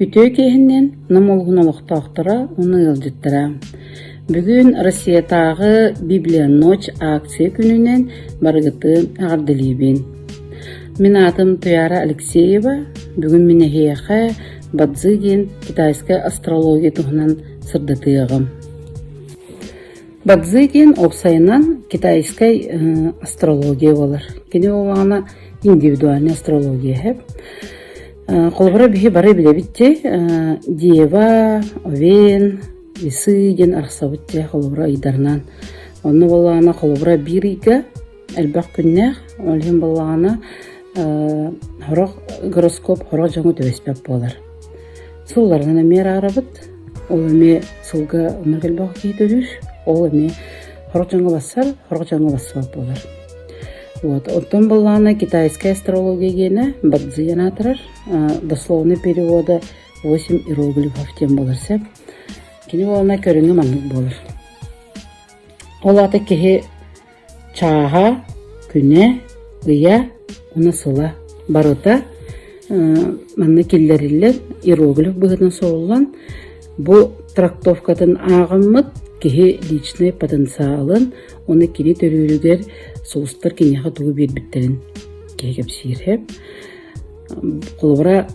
Үтүө киэһэнэн Нам улууһун олохтоохторо уонна ыалдьыттара. Бүгүн Россиятааҕы Библия Ночь акция күнүнэн барыгытын эҕэрдэлиибин. Мин аатым Туяра Алексеева. Бүгүн мин эһиэхэ Бадзи диэн китайскай астрология туһунан сырдатыаҕым. Бадзи диэн уопсайынан китайскай астрология буолар. Кини буоллаҕына индивидуальнай астрология иһэ. Холобура биһи бары билэбит дии Дева, Овен, Весы диэн арахсабыт дии холобура ыйдарынан. Онно буоллаҕына холобура биир ыйга элбэх күннээх, ол иһин буоллаҕына сорох гороскоп сорох дьоҥҥо түбэспэт буолар. Сылларынан эмиэ араарабыт. Ол эмиэ сылга оннук элбэх киһи төрүүр. Ол эмиэ сорох дьоҥҥо барсар, сорох дьоҥҥо барсыбат буолар. Вот. Оттон буоллаҕына китайская астрология диэнэ Бадзи аатырар. Дословный перевода восемь иероглифов диэн буолар сөп. Кини буолана көрүҥэ маннык буолар. Ол аата киһи Чааһа, күнэ, ыйа уонна сыла барыта манна киллэриллэн иероглиф быһыытынан суруллан бу трактовкатын ааҕыммыт киһи личнэй потенциалын уонна кини төрүүрүгэр сулустар киниэхэ тугу биэрбиттэрин киһи кэпсиир. Холобура,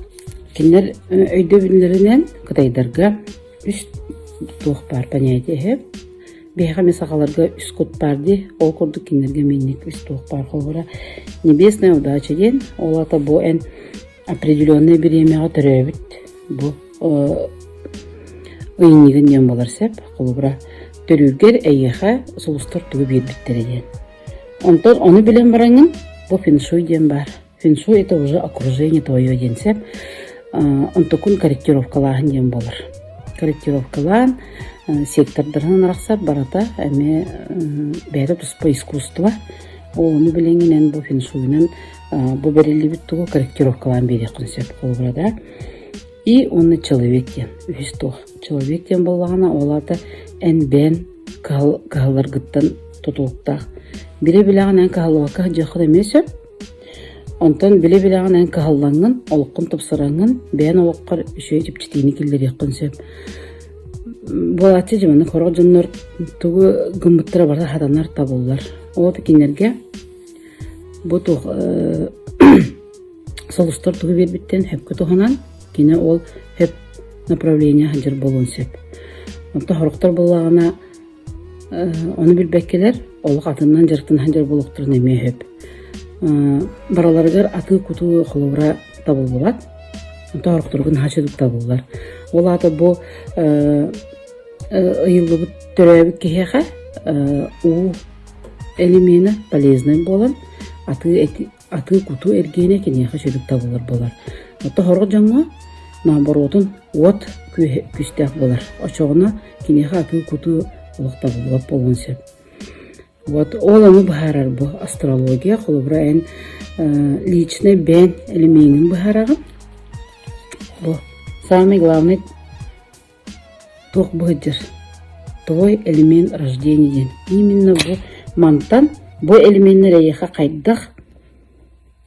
кинилэр өйдөбүллэринэн кытайдарга үс туох баар понятие үһү. Биһиэхэ эмиэ сахаларга үс кут баар дии, ол курдук кинилэргэ эмиэ үс туох баар холобура небесная удача диэн, ол аата бу эн определенное бириэмэҕэ төрөөбүт бу ыйынньыгын диэн буолар сөп. Холобура төрүүргэр эйиэхэ сулустар тугу биэрбиттэрэ диэн. Онтон ону билэн бараҥҥын бу фэншуй диэн баар. Фэншуй это уже окружение твое диэн сөп. Онтукун корректировкалааһын диэн буолар. Корректировкалаан сектордарынан арахсар барыта эмиэ бэйэтэ туспа искусство. Ол ону билэҥҥин бу фэншуйунан бу бэриллибит тугу корректировкалаан биэриэххин сөп холобура да. И уонна человек диэн үһүс туох. Человек диэн буоллаҕына ол аата эн бэйэн кыһалларгыттан тутулуктаах. Билэ-билэҕин эн кыһаллыбакка сылдьыаххын эмиэ сөп. Онтон билэ-билэҕин эн кыһаллаҥҥын, олоххун тупсараҥҥын, бэйэн олоххор үчүгэй чэпчэтиини киллэриэххин сөп. Буолааччы дьэ сорох дьоннор тугу гыммыттара барыта сатанар, табыллар. Ол кинилэргэ бу туох сулустар тугу биэрбиттэн сөпкө туһанан, кини ол сөп направление сылдьар буолуон сөп. Онтон сорохтор буоллаҕына Ону билбэккэлэр олох атынынан дьарыктана сылдьар буолуохтарын эмиэ сөп. Барыларыгар атыы-кутуу холобура табыллыбат, онтон сорохторугар наһаа үчүгэй табыллар. Ол аата бу ыйыллыбыт төрөөбүт киһиэхэ уу элемена полезнай буолан атыы атыы-кутуу эргиэнэ киниэхэ сүрүк табыллар буолар. Оттон сорох дьоҥҥо наоборотун уот күүстээх буолар. Оччоҕуна киниэхэ атыы-кутуу олох табыллыбат буолуон сөп. Вот ол ону быһаарар бу астрология. Холобура эн личный бэйэн элеменин быһаараҕын. Бу самый главный Туох быһыдьар твой элемент рождения диэн. Именно бу мантан бу элеменнэр эйиэхэ хайдах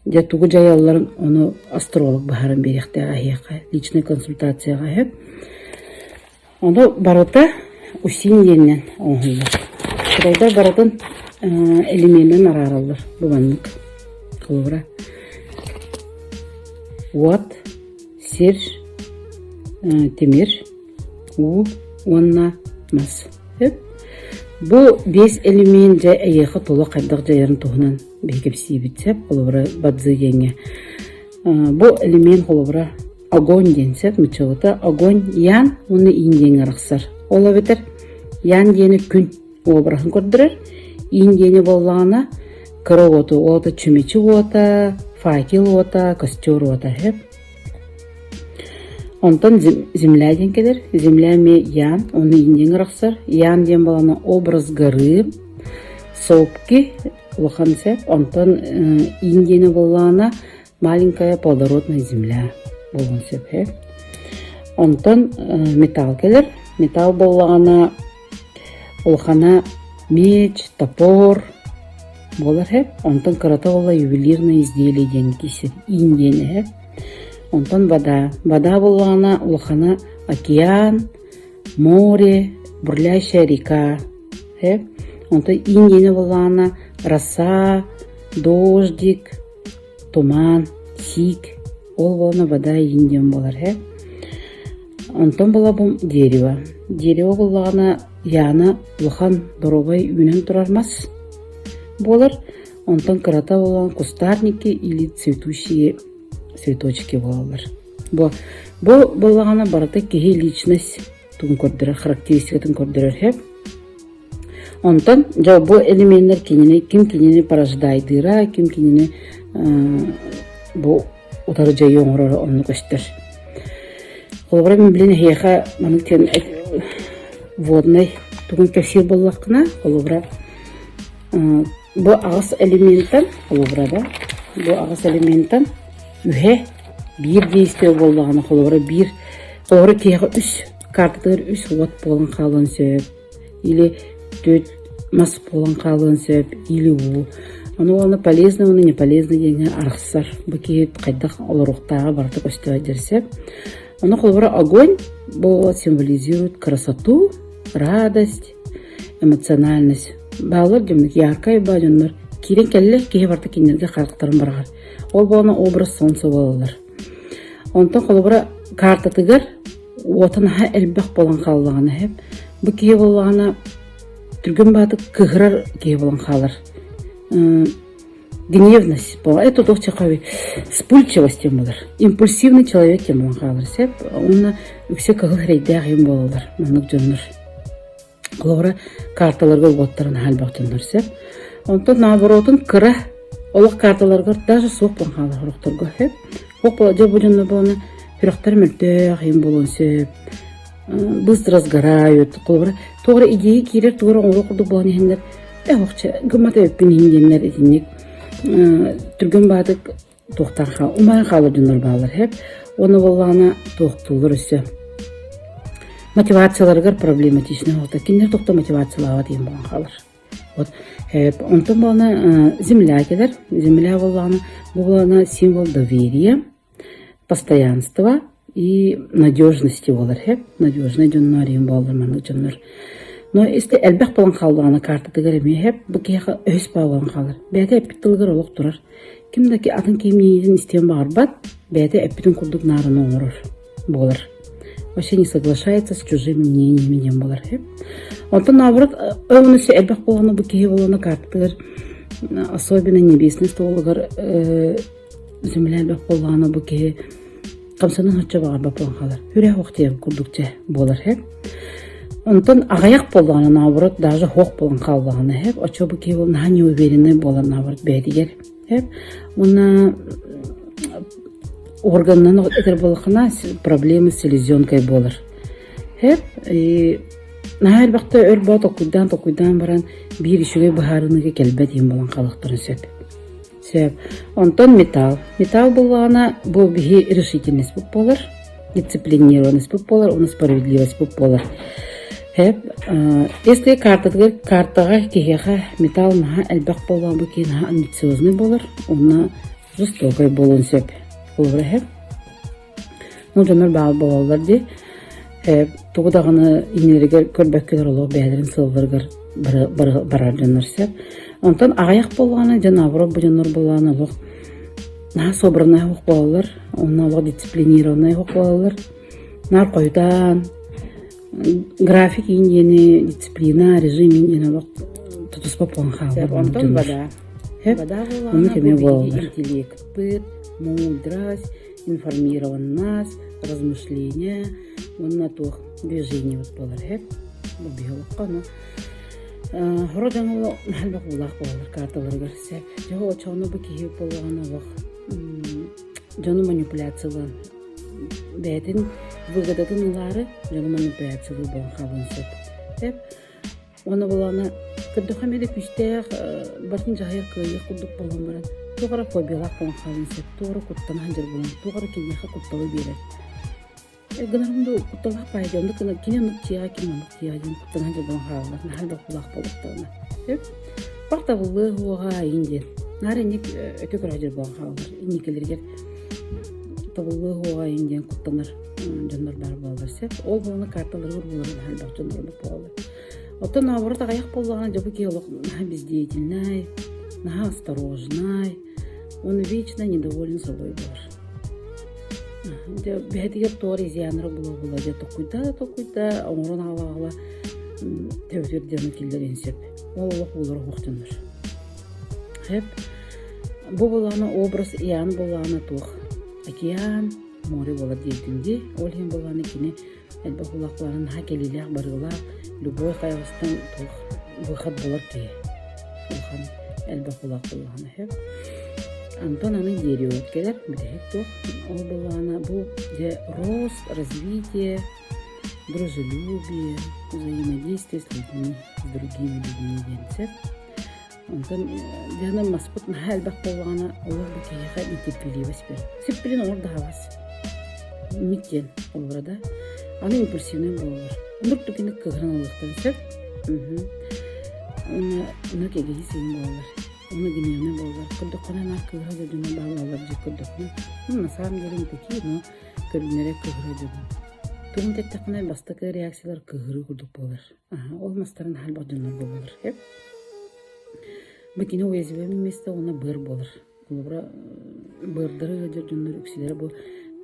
дьэ тугу дьайалларын ону астролог быһааран биэриэхтээх эһиэхэ личнай консультацияҕа үһү. Ону барыта усин диэнинэн оҥоһуллар. Кытайдар барытын элеменинэн араараллар бу маннык. Холобура уот Сир, тимир, уу уонна мас. Бу биэс элэмиэн дьэ эйиэхэ тула хайдах дьайарын туһунан биһиги кэпсиибит сөп. Холобура, бадзы диэҥҥэ. Бу элэмиэн холобура огонь диэн сөп нууччалыыта огонь ян уонна инь диэҥҥэ арахсар. Ол эбэтэр ян диэни күн обраһын көрдөрөр. Инь диэни буоллаҕына кыра уоту, уота чүмэчи уота, факел уота, костер уота сөп. Онтон земля диэн кэлэр. Земля эмиэ Ян, уонна Инь диэн арахсар. Ян диэн буолана образ горы, сопки улахан сөп. Онтон Инь диэни буоллаҕына маленькая плодородная земля буолуон сөп. Онтон металл кэлэр. Металл буоллаҕына Улахана меч, топор буолар эһэ, онтон кырата буолла ювелирное изделие диэн киирсэр, иин диэн эһэ. Онтон вода. Вода буоллаҕына улахана океан, море, бурлящая река. Э? Онтон инь диэнэ буоллаҕына роса, дождик, туман, сиик. Ол буолна вода инь диэн буолар. Э? Онтон буолабым дерево. Дерево буоллаҕына Яна улахан доруобай үүнэн турар мас буолар. Онтон кырата буолан кустарники или цветущие цветочки буолаллар. Бу, бу буоллаҕына барыта киһи личность тугун көрдөрөр, характеристикатын көрдөрөр сөп. Онтон дьэ бу элеменнэр кинини ким кинини порождайдыыра, ким кинини бу утары дьайыы оҥороро онно көстөр. Холобура мин билин эһиэхэ маннык диэн воднай тугун кэпсиир буоллаххына, холобура бу аҕыс элементэн, холобура да, бу аҕыс элементэн үһэ биир действие буоллаҕына, холобура биир, холобура киһиэхэ үс картатыгар үс уот буолан хаалыан сөп или түөрт мас буолан хаалыан сөп или уу. Ону уонна полезный уонна не полезный диэҥҥэ арахсар. Бу киһи хайдах олоруохтааҕа барыта көстө дьэр сөп. Ону холобура огонь бу символизирует красоту, радость, эмоциональность. Баалар дьоннор яркай баа дьоннор киирэн кэллэ киһи барыта кинилэргэ харахтарын быраҕар. Ол буолан образ солнца буолаллар. Онтон холобура картатыгар уота наһаа элбэх буолан хааллаҕына сөп. Бу киһи буоллаҕына түргэн баатык кыһырар киһи буолан хаалар. Гневность буолар. Это туох чахави вспыльчивость диэн буолар. Импульсивный человек диэн буолан хаалар сөп. Уонна үксэ кыһыл эрэйдээх им буолаллар маннык дьоннор. Холобура, карталарга уоттарын наһаа элбэх дьоннор сөп. Онтон наоборотун кыра олох карталарыгар даже суох буолан хаалар сорохторго сөп. Суох буола дьэ бу дьонно буолана сүрэхтэр мөлтөх иһин буолуон сөп. Быстро сгорают. Холобура, туох эрэ идея киирэр, туох эрэ оҥоруох курдук буолан иһэннэр э охча гыммат эбиппин иһин диэннэр итинник түргэн баатык туохтаан хаал умайан хаалар дьоннор бааллар сөп уонна буоллаҕына туохтууллар өссө мотивацияларыгар проблематичный оҕото кинилэр тохто мотивациялаабат диэн буолан хаалар вот онтон буолана земля кэлэр земля буоллаҕына бу буолана символ доверия постоянства и надежности буолар сөп надежный дьоннор иһин буоллар маннык дьоннор но если элбэх буолан хааллаҕына картатыгар эмиэ сөп бу киһиэхэ өһүс баа буолан хаалар бэйэтэ эппит тылыгар олох турар Ким да атын киһи миигин истиэн баҕарбат, бэйэтэ эппитин курдук наараны оҥорор буолар. Вообще не соглашается с чужими мнениями диэн буолар. Онтон наоборот, өҥүн өссө элбэх буолана бу киһи буолана картатыгар особенно небесный столугар земля элбэх буоллаҕына бу киһи хамсанан оччо баҕарбат буолан хаалар. Үрэх ох диэн курдук дьэ буолар һэ. Онтон аҕыйах буоллаҕына наоборот даже хоох буолан хааллаҕына һэ оччо бу киһи наһаа неуверенный буолар наоборот бэйэтигэр һэ. Уонна органынан этэр буоллаххына проблемы с селезенкой буолар. Һэ и наһаа элбэхтэ өр боо толкуйдаан толкуйдаан баран биир үчүгэй быһаарыныыга кэлбэт диэн буолан хаалыахтарын сөп. Сөп. Онтон металл. Металл буоллаҕына бу биһи решительность буолар, дисциплинированность буолар, уонна справедливость буолар. Сөп. Если картатыгар картаҕа киһиэхэ металл наһаа элбэх буоллаҕына бу киһи наһаа амбициозный буолар уонна жестокай буолуон сөп. Холобура сөп. Ну дьоннор баал буолаллар дии. Тугу даҕаны иннилэригэр көрбөккөлөр олох бэйэлэрин сыалларыгар барар дьоннор сөп. Онтон аҕыйах буоллаҕына дьэ наоборот бу дьоннор буоллаҕына олох наһаа собраннай оһох буолаллар, уонна олох дисциплинированнай оһох буолаллар. Наар хойутаан график иин диэни дисциплина, режим иин диэни олох тутуспат буолан хаалар. Онтон вода. Вода буоллаҕына бу биһиги интеллектпыт, мудрость, информированность, размышление уонна туох движение буолар сөп. Бу биһи ону хоро дьон элбэх уулаах буолаллар карталарыгар сөп. Дьэ оччоҕуна бу киһи буоллаҕына олох дьону манипуляциялаан бэйэтин выгодатын ылаары дьону манипуляциялыыр буолан хаалыан сөп. Сөп. Уонна буоллаҕына көрдөххө эмиэ да күүстээх барытын дьаһайар кыайыах курдук буолан баран туох эрэ фобиялаах буолан хаалыан сөп, туох эрэ куттана сылдьар буолан, туох эрэ киниэхэ кутталы биэрэр. Гынарым дуу кутталаах баайа дьон оннук кини оннук дьиэҕэ кини оннук дьиэҕэ диэн куттана сылдьар буолан хаалаллар наһаа элбэх кулаах буоллахтарына. Сөп. Бартабыллыа суоҕа иин диэн. Наар инник өтө көрө сылдьар буолан хаалаллар инникилэригэр. табыллыа суоҕа иһин диэн куттанар дьоннор баар буолаллар сөп. Ол буолана карталарыгар буларын наһаа элбэх дьоннор оннук буолаллар. Оттон наоборот аҕыйах буоллаҕына дьэ бу киһи олох наһаа бездеятельнай, наһаа осторожнай, он вечно недоволен собой буолар. Дьэ бэйэтигэр туох эрэ изъяннара була-була дьэ токуйда токуйда оҥорон аҕала-аҕала төбөтүгэр дьону киллэриэн сөп. Ол олох буолар оһох дьоннор. Сөп. Бу буоллаҕына образ Иоанн буоллаҕына туох океан, море буолар диэбитим дии. Ол иһин буоллаҕына кини элбэх улаахтарын наһаа кэлиилээх барыылаах любой хайаҕастан туох выход булар киһи. Улахан элбэх улаах буоллаҕына сөп. Антон аны дерево кэлэр бүтэһик туох ол буоллаҕына бу дьэ рост, развитие, дружелюбие, взаимодействие с людьми, с другими людьми диэн сөп. Онтон дьоно маспыт наһаа элбэх буоллаҕына, олох бу киһиэхэ нетерпеливость бэрт. Сиппилин оҥор да аһаҕас. Инник диэн холобура да. Аны импульсивнай буолаллар. Оннук түгэнэ кыыһыран ылыахтарын сөп. Уонна оннук эгоист иһин буолаллар. Уонна гневный буолаллар. Көрдөххүнэ наар кыыһыра да дьоно бааллар дьэ көрдөххүнэ. Ну, на самом деле не такие, но көрүҥнэрэ кыыһыра дьоно. Тугун эттэххинэ бастакы реакциялар кыыһырыы курдук буолар. Ол мастарын аһарбах дьоннор буолаллар. Бу кини уязвимое место уонна быар буолар. Холобура, быардары ыалдьар дьоннор үксүлэрэ бу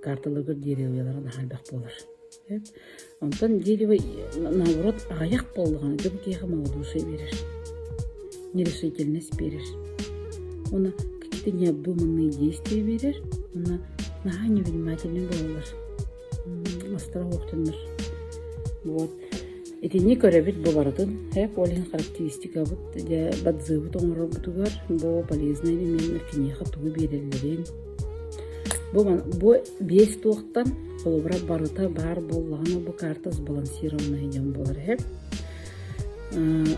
карталарыгар деревьялара наһаа элбэх буолар. Онтон дерево наоборот аҕыйах буоллаҕына дьэ бу киһиэхэ малодушие биэрэр, нерешительность биэрэр. Уонна какие-то необдуманные действия биэрэр уонна наһаа невнимательный буолаллар. Мастара суох дьоннор. Вот. Итини көрөбүт бу барытын. Һэп ол иһин характеристикабыт дьэ бадзыыбыт оҥорорбутугар бу полезнай элеменнэр киниэхэ тугу биэрэллэрин. Бу бу биэс туохтан холобура барыта баар буоллаҕына бу карта сбалансированная диэн буолар һэп.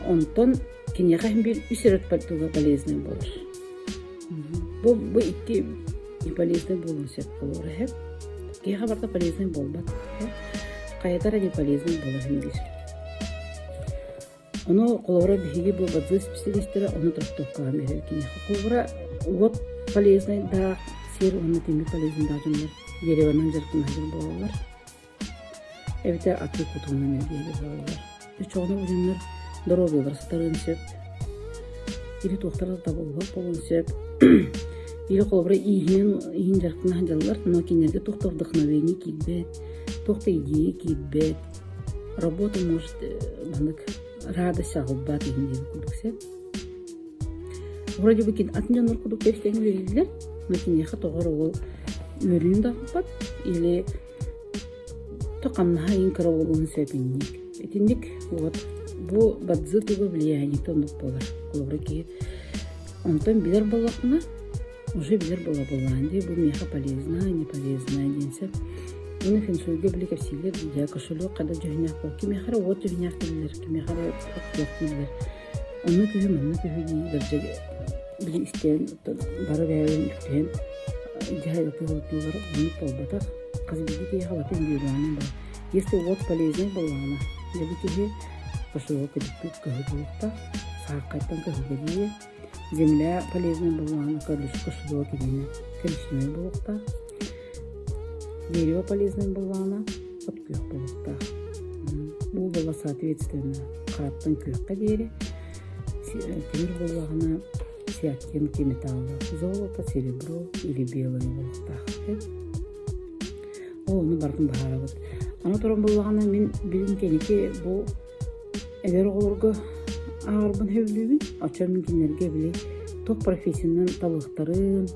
Онтон киниэхэ иһин биир үс эрэ туга полезнай буолар. Бу икки не полезнай буолуон сөп холобура һэп. Киһиэхэ барыта полезнай буолбат. Хайата эрэ не полезнай буолар иһин диир. Ону холобура биһиги бу бадзыы специалистара ону трактовкалаан биэрэр киниэхэ. Холобура уот полезнайдаах сир уонна тимир полезнайдаах дьоннор дереванан дьарыктанар буолаллар. Эбэтэр атыы кутуунан эргийэр буолаллар. Оччоҕуна бу дьоннор доруобуйалара сытарыан сөп, или туохтара да табыллыбат буолуон сөп. Или холобура ииһинэн иһин дьарыктана сылдьаллар, но кинилэргэ туох да вдохновение киирбэт, туох да идея киирбэт. Работа может маннык радость аҕалбат иһин диэн курдук сөп. Вроде бы атын дьоннор курдук тэҥ үлэлииллэр, но киниэхэ тоҕо эрэ ол үөрүүнү да аҕалбат или То хамнаһа иһин кыра буолуон сөп инник. Итинник вот бу бадзы туга влияниета оннук буолар. Холобура киһи онтон билэр буоллаххына уже билэр буола буоллаҕын дии бу миэхэ полезная, не полезная диэн сөп. Уонна фэншуйга били кэпсииллэр дии кошелек хада дьүһүнээх буол кимиэхэ эрэ уот дьүһүнээх дииллэр, кимиэхэ эрэ от дииллэр. Онно күһү, манна күһү дии дэрдьэ били истэн бары бэйэбин үктүһэн дьаһайатыылар оннук буолбатах. Хас биирдии киһиэхэ барыта индивидуальнай баар. Если уот полезнай буоллаҕына, дьэ бу киһи кошелек кыдьыкпыт кыһыл буолуохтаах, сааххайтан кыһылга диэри. Земля полезнай буоллаҕына, кошелек кинини коричневый буолуохтаах. Дерево полезнай буоллаҕына, от күөх буолуохтаах. Бу буолла соответственно хараттан күөххэ диэри тимир буоллаҕына все оттенки металла золото, серебро или белое буолуохтаах. Ол ону барытын быһаарабыт. Аны туран буоллаҕына мин билин кэнники бу эдэр оҕолорго ааҕарбын сөбүлүүбүн. Оччо мин кинилэргэ били туох профессиянан талыахтарын,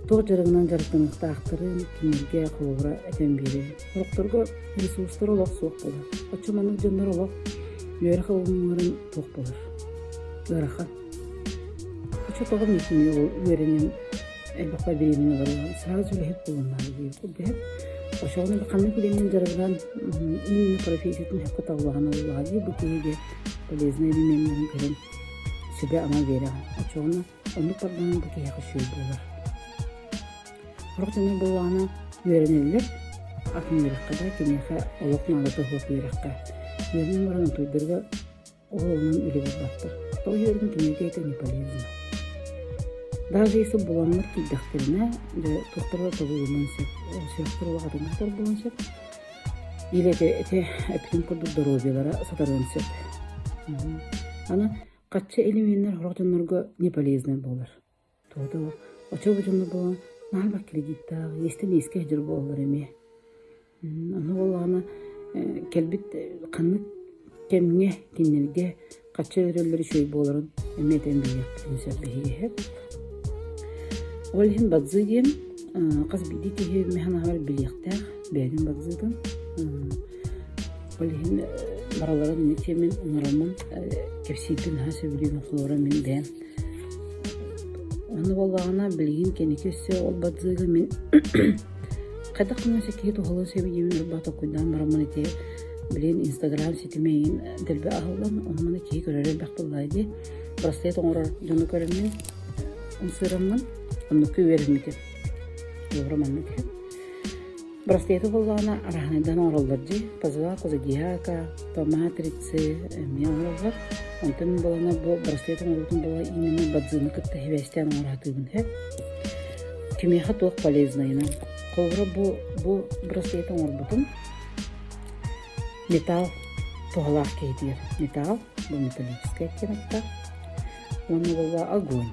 туох дьарыгынан дьарыктаныахтаахтарын кинилэргэ холобура этэн биэрэбин. Сорохторго ресурстар олох суох буолар. Оччо маннык дьоннор олох үөрэх ылыммыттарын туох буолар? Ыарахан. Оччо тоҕо миэхэ ол үөрэнэн элбэххэ бириэмэни олорон сразу үлэһит буолан наада диир курдук. Оччоҕуна ханнык үлэнэн дьарыгыран именно профессиятын сөпкө таллаҕына буоллаҕа дии бу киһигэ полезнай элеменнэрин көрөн сүбэ-ама биэрэҕин. Оччоҕуна оннук бардаҕына бу киһиэхэ үчүгэй буолар. Сорох дьоннор буоллаҕына үөрэнэллэр, атын үөрэххэ да киниэхэ олох наадата суох үөрэххэ. Үөрэнэн баран утуйдарга ол онон үлэ булбаттар. Тоҕо үөрэнэн кинилэргэ это не полезно. Даже если буланнар киирдэхтэринэ, дьэ туохтара да тобулунуон сөп, сүрэхтэр улаатыннар буолуон сөп. Или ити, ити эппитим курдук доруобуйалара сатарыан сөп. Аны хаччы элеменнэр сорох дьоннорго не полезный буолар. Туота очо дьоннор буолан наһаа элбэх кредиттаах, иэстэн иэскэ сылдьар буолаллар эмиэ. Ону буоллаҕына кэлбит ханнык кэмҥэ кинилэргэ хаччы өрөллөр үчүгэй буоларын эмиэ этэн биэриэхпитин сөп биһиги. Ол иһин бадзы диэн хас биирдии киһи мин санаабар билиэхтээх бэйэтин бадзытын. Ол иһин барыларын инник тиэмин ыҥыраммын кэпсиирбин наһаа сөбүлүүбүн холобура мин бэйэм. Ону буоллаҕына билигин кэнники өссө ол бадзыга мин Хайдах гынан киһи туһалыан сөбүй диэмин ырбаа толкуйдаан бараммын ити билигин Инстаграм ситимэ эйигин дэлби аһыллан, онно киһи көрөрө элбэх буоллаҕа дии. Браслет оҥорор дьону көрөммүн, ымсыыраммын, оннукка үөрэммитим. Холобура маннык иһин. Браслеты буоллаҕына араһынайдан оҥороллор дии. По знаку зодиака, по матрице эмиэ оҥороллор. Онтон мин буоллаҕына бу браслет оҥоруутун буола именно бадзыны кытта сибээстээн оҥоро сатыыбын сөп. Кимиэхэ туох полезнайынан. Холобура, бу, бу браслеты оҥорбутум. Металл туһалаах киһитигэр. Металл, бу металлическай оттенокта. Уонна буолла огонь.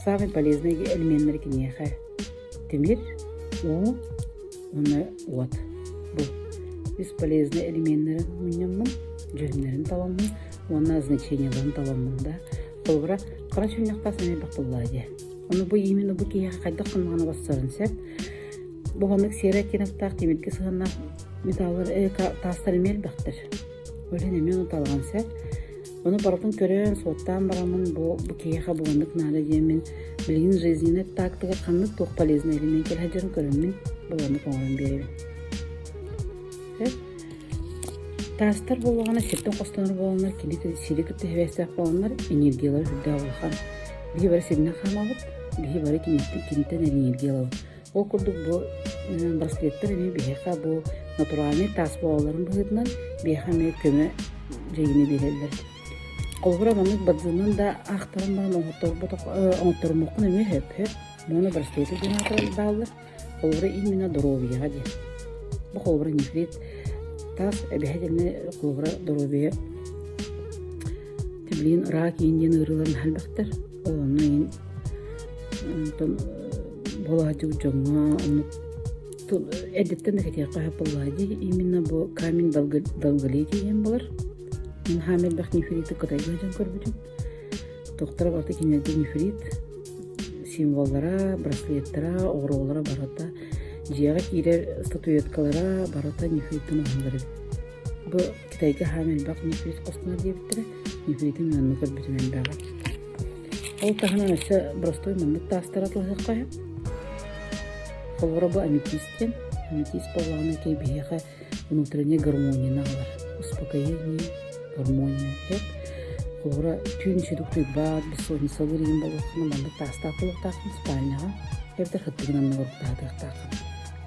Самый полезный элеменнэр киниэхэ тимир, уу уонна уот. Бу үс полезный элеменнэрин мунньаммын, дьүһүннэрин таламмын уонна значениеларын таламмын да Холобура, хара сүнньүөхтээх сэмэй бахтыллаа диэ. Ону бу именно бу киһиэхэ хайдах гыннаҕына бассарын сөп. Бу ханнык серый оттеноктаах тимиргэ сыһыаннаах металлар таастар эмиэ элбэхтэр. Ол иһин эмиэ ону талаҕын сөп. Ону барытын көрөн, суоттаан бараммын бу, бу киһиэхэ бу маннык наада диэммин билигин жизненный тактыгар ханнык туох полезнай элемент кэлэ сылдьарын көрөммүн бу маннык оҥорон биэрэбин. Таастар буоллаҕына сиртэн хостонор буоланнар кини сири кытта сибээстээх буоланнар энергиялара сүрдээх улахан. Биһи бары сиринэн хаамабыт, биһи бары киниттэн энергия ылабыт. Ол курдук бу браслеттар эмиэ биһиэхэ бу натуральнай таас буолалларын быһыытынан биһиэхэ эмиэ көмө дьайыыны биэрэллэр. Холобура маннык бадзынан да аахтаран баран оҥотторуммуккун эмиэ сөп. Моно браслеты диэн бааллар. Холобура именно доруобуйаҕа диэн. Бу холобура нефрит таас эбэһэ холобура доруобуйа билигин рак иин диэн ыарыылар наһаа элбэхтэр. Ол онно иин онтон буолааччы дьоҥҥо оннук эрдэттэн да кэтиэххэ сөп буоллаҕа дии. Именно бу камень долголетия диэн буолар. Мин хаам элбэх нефриты Кытайга сылдьан көрбүтүм. Туохтара барыта кинилэргэ нефрит символлара, браслеттара, оҕуруолара барыта, дьиэҕэ киирэр статуэткалара барыта нефриттэн оҥоһуллар эбит. Бу Кытайга хаан элбэх нефрит хостонор диэбиттэрэ, нефриты мин онно көрбүтүм элбэҕи. Ол таһынан өссө боростуой маннык таастары атылаһыахха сөп. Холобура бу аметист диэн. Аметист буоллаҕына киһи биһиэхэ внутренняя гармонияны аҕалар. Успокоение, гармония. Холобура, түүн үчүгэй утуйбат, бессонницалыыр игин буоллаххына, маннык таастаах буолуохтааххын спальняҕа, эбэтэр сыттыгын анныгар уктаһатыахтааххын.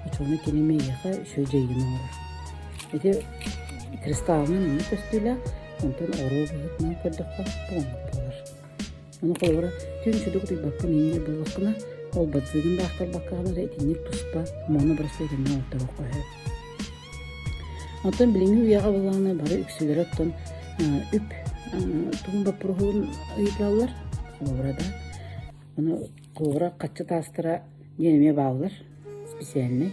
Оччоҕуна кини эйиэхэ үчүгэй дьайыыны оҥорор. Ити кристалынан эмиэ көстүүлээх, онтон оруо быһыытынан көрдөххө, бу оннук буолар. Ону холобура, түүн үчүгэй утуйбаккын иҥнэр буоллаххына, ол бадзыгын да аахтарбаккаҕына эрэ итинник туспа моно-браслет эмиэ оҥотторуохха сөп. Оттон билиҥҥи үйэҕэ буоллаҕына бары үксүлэрэ оттон үп тугун боппуруоһун ыйыталлар, холобура да. Ону холобура хаччы таастара диэн эмиэ бааллар специальнай.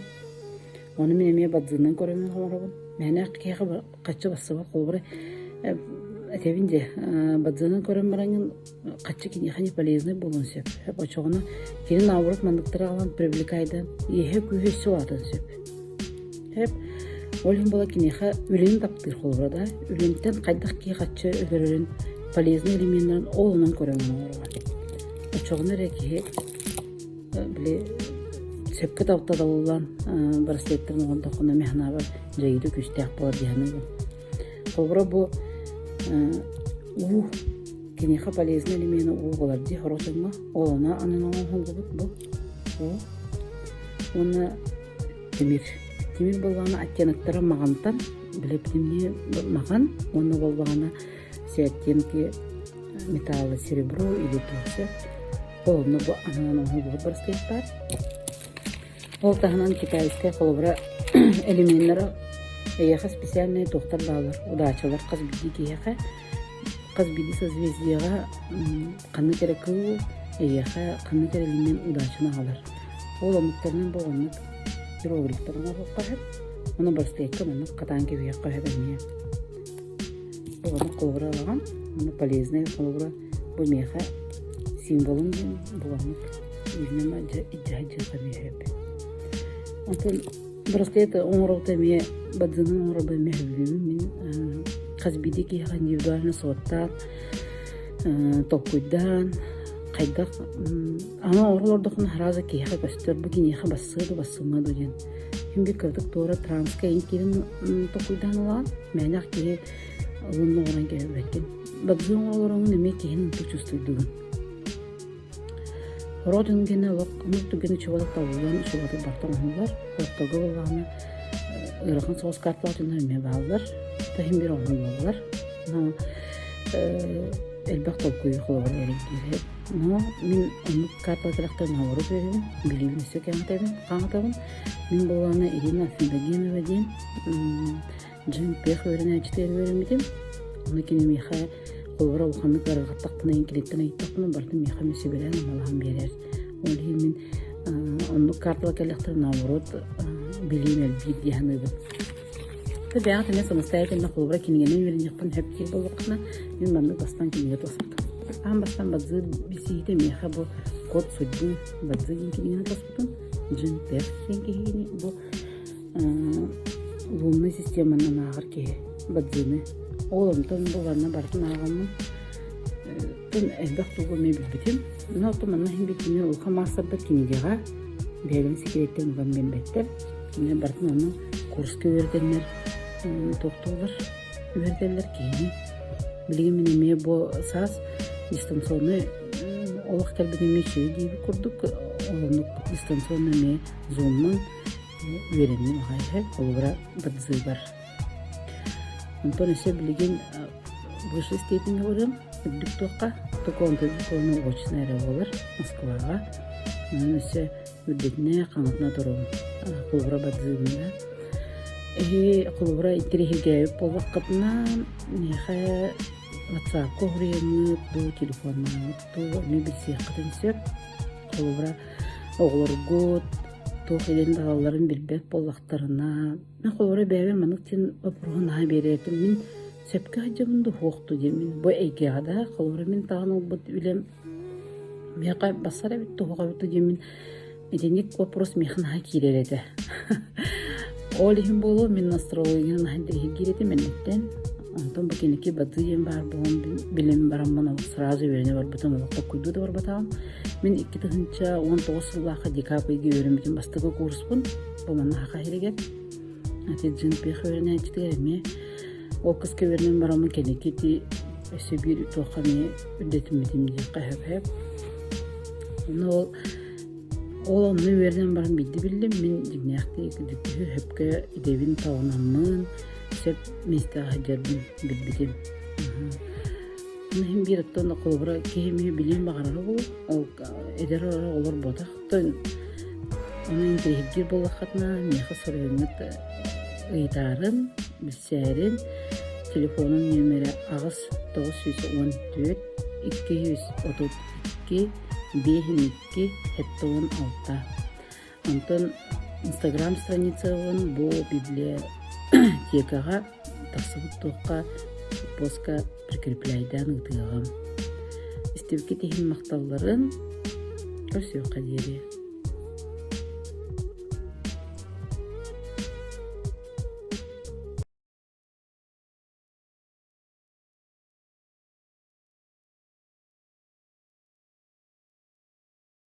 Ону мин эмиэ бадзыынан көрөммүн оҥоробун. Мээнэ киһиэхэ хаччы бассыбат холобура этэбин дии бадзыынан көрөн бараҥҥын хаччы киниэхэ не полезный буолуон сөп. Оччоҕуна кини наоборот манныктары аҕалан привлекайдан иэһэ күүһэ өссө улаатан сөп. Сөп. Ол иһин буола киниэхэ үлэни таптыыр холобура да үлэнтэн хайдах киһи хаччы өлөрөрүн полезный элеменнэрин ол онон көрөн оҥороҕун. Оччоҕуна эрэ киһи били сөпкө тапталлан браслеттарын оҥордоххуна мин санаабар дьайыыта күүстээх буолар дии саныыбын. Холобура бу уу киниэхэ полезный элемена уу буолар дии сорох дьоҥҥо. Ол ону анан оҥоһуллубут бу уу. Уонна тимир. Тимир буоллаҕына оттеноктара маҕантан, били маҕан уонна буоллаҕына все оттенки металла серебро или туох Ол онно бу анаан оҥоһуллубут браслеттар. Ол таһынан китайскай холобура элеменнара эйиэхэ специальнай туохтар бааллар, удачалар хас биирдии киһиэхэ, хас биирдии созвездиеҕа ханнык эрэ кыыл эйиэхэ ханнык эрэ элемент удачаны аҕалар. Ол омуктарынан бу оннук иероглифтар оҥоруохха сөп. Ону браслетка маннык хатаан кэбиһиэххэ сөп эмиэ. Бу оннук холобура ылаҕын, онно полезнай холобура бу миэхэ символум диэн бу оннук иһинэн илдьэ сылдьыахха эмиэ сөп. Онтон браслет оҥоробут эмиэ бадзыны оҥоробут эмиэ сөбүлүүбүн мин хас биирдии киһиэхэ индивидуально суоттаан толкуйдаан хайдах аны оҥоро олордоххуна сразу киһиэхэ көстөр бу киниэхэ бассыа дуу бассымыа дуу диэн Мин биир кыратык туора транска иҥ киирэн толкуйдаан ылаҕын мээнэх киһи ылын оҥорон кэбиһэбэккин бадзы оҥоролоруҥун эмиэ киһини онтук чувствуйдугун Сорох дьон гэнэ олох оннук түгэн учугадык табыллан учугадык барыта оҥоһуллар. Ортого буоллаҕына ыарахан соҕус карталаах дьоннор эмиэ бааллар. Иһин биир оҥоһуллаллар. Но элбэх толкуйу холобур эрэйдиир. Но мин оннук карталар кэлэхтэрин оһолору үөрэбин, билиибин өссө кэҥэтэбин, хаҥатабын. Мин буоллаҕына Ирина Афиногенова диэн Дьиҥ пех үөрэнээччитигэр үөрэммитим. Ону кини миэхэ холобура улаханнык ыарырҕаттахпына, киниттэн ыйыттахпына барытын миэхэ эмиэ сүбэлээн амалаһан биэрэр. Ол иһин мин оннук картала кэллэхтэринэ наоборот билиим элбиир дии саныыбын. Бэйэҕит эмиэ самостоятельно холобура кинигэнэн үөрэниэххин сөп диир буоллаххына, мин маннык бастаан кинигэ туоспутум. Аан бастаан Бадзы билсиһиитэ миэхэ бу Код судьбы Бадзы диэн кинигэни туоспутум. Джин Пех диэн киһини бу лунный системанан ааҕар киһи бадзыны ол онтон буланна барытын ааҕаммын тын элбэх тугу эмиэ билбитим но оттон манна иһин билбитим улахан маастардар кинигэҕэ бэйэлэрин секреттэрин уган биэрбэттэр кинилэр барытын ону курска үөрэтэннэр туохтууллар үөрэтэллэр киһини билигин мин эмиэ бу саас дистанционный олох кэлбит эмиэ үчүгэй диэбит курдук ол оннук дистанционный эмиэ зуммун үөрэнним аҕай үһү, холобура бадзыыбар. Онтон өссө билигин высшей степени барыам, үрдүк туохха, только онтон очно эрэ буолар Москваҕа. Онон өссө үрдэтинэ, хаҥатына туруом. Холобура бадзыыбын да. Эһи холобура интэриэһиргээбит буоллаххытына, миэхэ WhatsApp-ка уһуруйаҥҥыт дуу, телефоннааҥҥыт дуу, эмиэ билсиэххитин сөп. Холобура, оҕолоргут туох идэни талалларын билбэт буоллахтарына, мин холобура бэйэбэр маннык диэн боппуруоһу наһаа биэрэр этим. Мин сөпкө сылдьабын дуу, суох дуу диэн мин бу эйгэҕэ да, холобура мин таҕан ылбыт үлэм миэхэ бассар эбит дуу, суох эбит дуу диэн мин итинник вопрос миэхэ наһаа киирэр этэ. Ол иһин буолуо мин астрологияны наһаа интэриэһиргиир этим эрдэттэн. Онтон бу кэнники бадыы диэн баар буолан билэн бараммын олох сразу үөрэнэ барбытым, олох толкуйдуу да барбатаҕым. Мин 2019 сыллаахха декабрь ыйга үөрэммитим бастакы курспун бу манна Саха сиригэр. Ити Джинпих үөрэнээччитигэр эмиэ ол кыска үөрэнэн бараммын кэнники ити өссө биир туохха эмиэ үрдэтиммитим диэххэ сөп. Ону ол ол онно үөрэнэн баран биирдэ биллим мин дьиҥнээхтик дьүккүһү сөпкө идэбин талынаммын сөп миэстэҕэ сылдьарбын билбитим. Иһин биир оттон холобура киһи эмиэ билиэн баҕарара буолуо. Ол эдэр олорботох ону интэриэһиргиир буоллаххытына миэхэ суруйуҥҥут ыйытаарым, билсээрин. Телефонум нүөмэрэ 8 914 232 52 76. Онтон Инстаграм страницабын бу библиотекаҕа тахсыбыт туохха постка